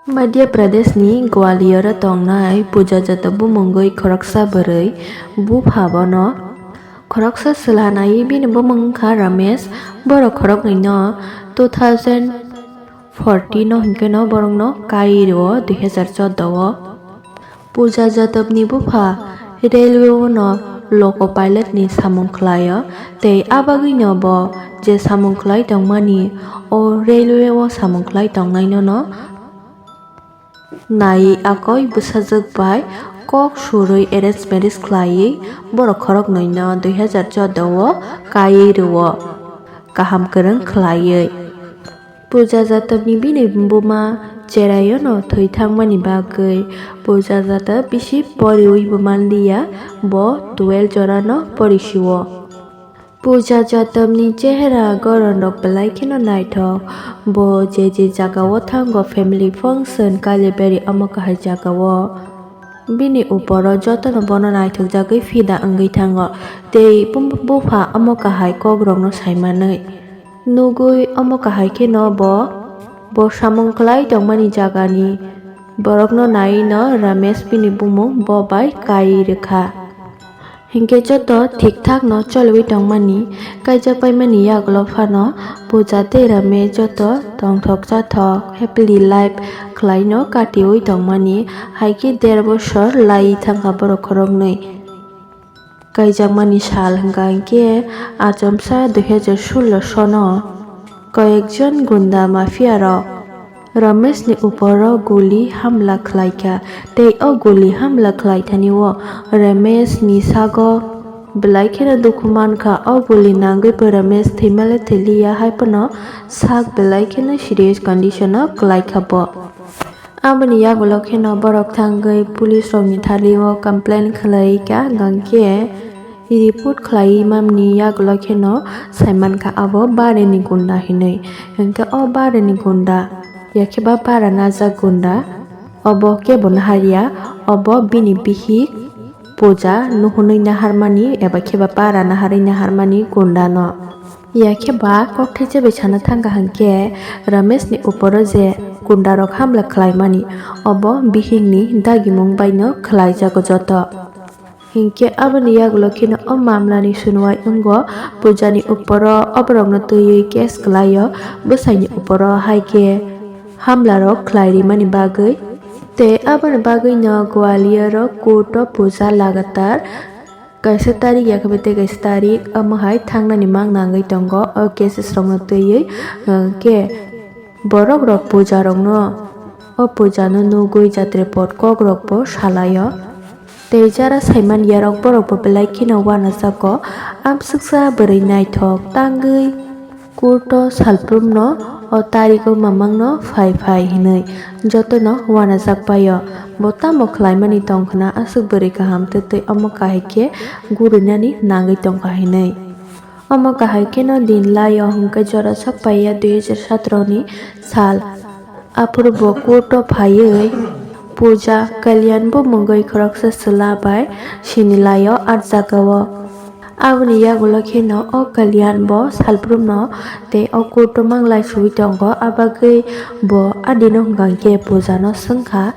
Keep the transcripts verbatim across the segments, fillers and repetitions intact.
Madhya Pradesh ni Gwalior o tongnai Pooja Jadhav bumungwi khoroksa bwrwi bupha bono khoroksa chwla nai, bini bumung wngkha Ramesh. Borok khoroknwi no two thousand fourteen o hinkhe no borok no kai rwo, dui hazar chordo o. Pooja Jadhav ni bupha railway o no loco pilot ni samung khlai o, tei abagwi no bo je samung khlai tongmani o railway o samung khlai tongnai no no nai akoi bwsajwk bai kok surwi arrange marriage khlaiwi borok khoroknwi no dui hazar chordo o kaiwi rwo kaham kwrwng khlaiwi. Pooja Jadhav ni bini buma cheraio no thwi thangmani bagwi Pooja Jadhav bisi poriwi bo manliya, bo twelve jora no porisiwo. Pooja Jadhav ni chehera goron rok belai kheno naithok. Bo je je jaga o thango, family function, kailaberi omo kahai jaga o, bini upor o jotono bono naithokjagwi fida wngwi thango. Tei bum-, bupha omo kahai kok rok no saimanwi nugwi omo kahai kheno bo, bo samung khlai tongmani jaga ni borok no naiwi no Ramesh bini bumung bo bai kai rwkha. Hinkhe joto thik thak no choliwi tongmani, kaijak paimani yagulo phano Pooja tei Ramesh joto tongthok chathok happily life khlai no katiwi tongmani, hai khe der bosor lai thangkha borok khoroknwi. Kaijakmani sal hwnkha hinkhe achomsa dui hazar sullo sono koyekjon gunda mafia rok Ramesh ni upor o guli hamla khlaikha, tei o guli hamla khlaithani o Ramesh ni sago belai kheno dukhu mankha. O guli nangwi bo Ramesh thwimale thwiliya, hai phano sak belai kheno serious condition o kwlaikha bo. Aboni yagulo kheno borok thangwi police rokni thani o complain khlai kha, hwnkhe report khlai mamni yagulo kheno saimankha abo barini gunda hinwi. Hwnkhe o barini gunda, yakhe ba bara najak gunda, obo kebo naharya, obo bini bihik Pooja nuhunwi naharmani eba khe ba bara naharwi naharmani gundano. Yakhe ba kokthai se bai sana thangkha hwnkhe Ramesh ni uporo je gunda rok hamla khlaimani, obo bihik ni dagimung bai no khlaijago joto. Hinkhe aboni yagulo kheno o mamla ni sunuwai wngo, Pooja ni uporo o borok no twiwi case kwlaio, bwsai ni uporo hai khe hamla rok khlai rimani bagwi. Tei aboni bagwi no Gwalior o court o Pooja lagatar kaisa tarik yakhe bai tei kaisa tarik omo hai thangnani mang nangwi tongo o cases rok no twiwi, hwnkhe borok rok Pooja rok no, o Pooja no nugwi jat report kok rok bo salaio. Tei jara saiman yarok borok bo belai kheno uanajago, amsuksa bwrwi naithok tangwi court o salprumno o tarigo mamangno phai phai hinwi jotono uanajak paio. Bo tamo khlaimani tongkhna aswk bwrwi kaham twtwi omo kahai khe gurinani nangwi tongkha hinwi. Omo kahai kheno din laio hwnkhe jora sak paiya dui hazar satro ni sal. Aphuru bo court o phaiwi Pooja Kalyan bo mungwi khoroksa chwla bai sini laio ah jagao. Aboni yagulo kheno o Kalyan bo salprumno tei o court o mang lai suwi tongo, abagwi bo adino hwnkha khe Pooja no swngkha,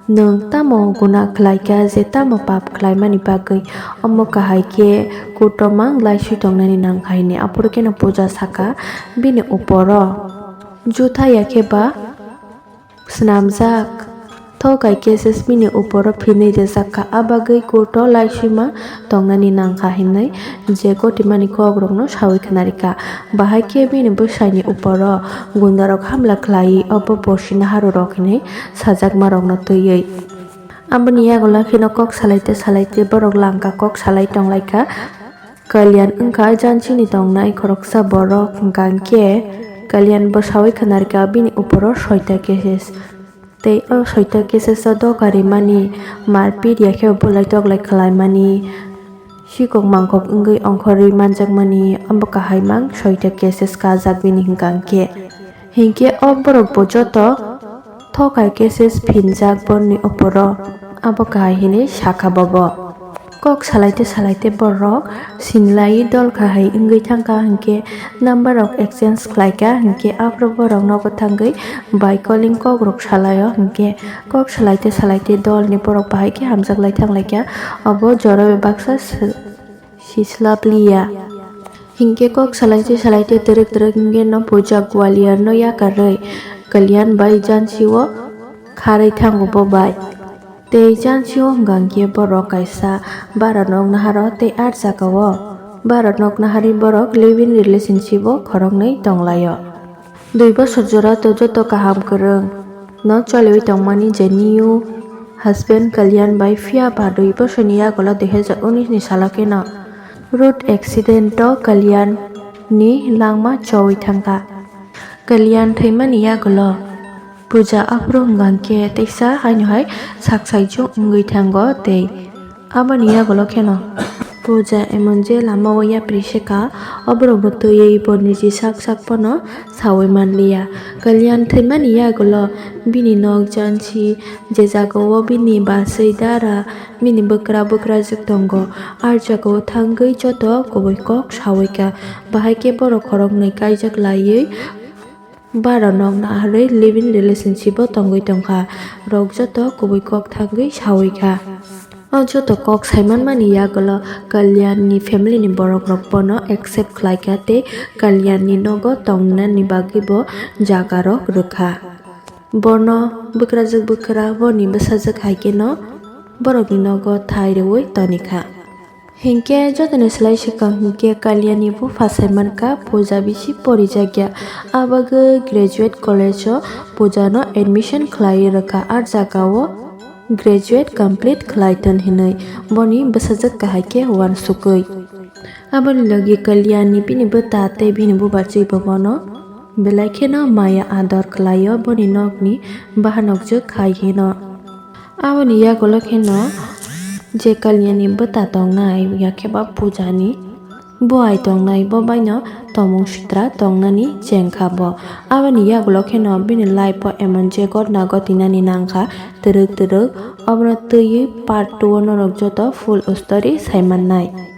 "Nwng tamo guna khlaikha je tamo pap khlaimani bagwi omo kahai khe court o mang lai swi tongnani nangkha?" hinwi. Aphuru kheno Pooja saka, "Bini uporo jutha yakhe ba swnamjak thokai cases bini uporo phinwi rwjak kha, abagwi court o lai swima tongnani nangkha," hinwi je kotimani kok rokno sawi khwnarikha. Bahai khe bini bwsaini uporo gunda rok hamla khlaiwi obo bosi naharw rok hinwi sajakma rokno twiwi. Aboni yagulo kheno kok salaite salaite borok langka kok salai tonglaikha. Kalyan wngkha Jhansi ni tongnai khoroksa borok, hwnkha hinkhe Kalyan bwsawi khwnarikha bini uporo soita cases. Tei o soita cases o doka rimani, marpit yakhe bolai toklai khlaimani, sikok mangkok wngwi ongkhorwi manjakmani, abo kahai mang soita cases kajak bini hwnkha hinkhe. Hinkhe o borok bo joto thokai cases phinjak borni opor o, abo kahai hinwi sakha bobo. Kok salaite salaite borok sinlai dol kahai wngwi thangkha, hinkhe number rok exchange khlaikha, hinkhe aphuru borok nogo thangwi by calling kok rok salaio, hinkhe kok salaite salaite dolni borok bahai khe hamjaklai thanglaikha. Obo jora bai baksa si-, sislap liya. Hinkhe kok salaite salaite twrwk twrwk hinkhe no Pooja Gwalior no yakarwi Kalyan bai Jhansi o kharwi thango bo bai. Tei Jhansi o hwnkha hinkhe borok kaisa bara nok naharo tei ah jagao bara nok naharwi borok live-in relationship o khoroknwi tonglaio. Dui bosor jora to joto kaham kwrwng no choliwi tongmani je new husband Kalyan bai phiya ba dui bosorni yagulo dui hazar unis ni salo kheno road accident o Kalyan ni langma chowi thangkha. Kalyan thwimani yagulo Pooja aphuru hwnkha hinkhe teisa haino hai sak saichung wngwi thango tei aboni yagulo kheno Pooja emon je lama o yapri se kha, o borokno twiwi bo niji sak sak pono saui manliya. Kalyan thwimani yagulo bini nok Jhansi, je jagao bini bwsai dara, bini bwkra bwkrajwk tongo, ah jagao thangwi joto kubui kok saui kha. Bahai khe borok khoroknwi kaijak laiwi bara nok naharwi live-in relationship o tongwi tongkha. Rok joto kubui kok thangwi saui kha. O joto kok saimanmani yagulo Kalyan ni family ni borok rok bono accept khlaikha tei Kalyan ni nogo tongnani bagwi bo jaga rok rwkha. Bono bwkrajwk bwkra boni bwsajwk hai kheno borokni nogo thai rwui tonikha. Hinkhe jotoni slai swkang hinkhe Kalyan ni bupha saimankha Pooja bisi porijakya, abagwi graduate college o Pooja no admission khlai rwkha, ah jagao graduate complete khlai thun hinwi boni bwsajwk kahai khe uansukwi. Aboni logi Kalyan ni bini bwta tei bini bubachwi bo bono belai kheno maya ador khlaio, boni nokni bahanok jwk khai hino. Aboni yagulo kheno je Kalyan ni bwta tongnai, yakhe ba Pooja ni buai tongnai, bo baino tomung sitra tongnani chengkha bo. Aboni yagulo kheno bini life o emon je gotna gotinani nangkha twrwk twrwk, obono twiwi part two o norok joto full story saimannai.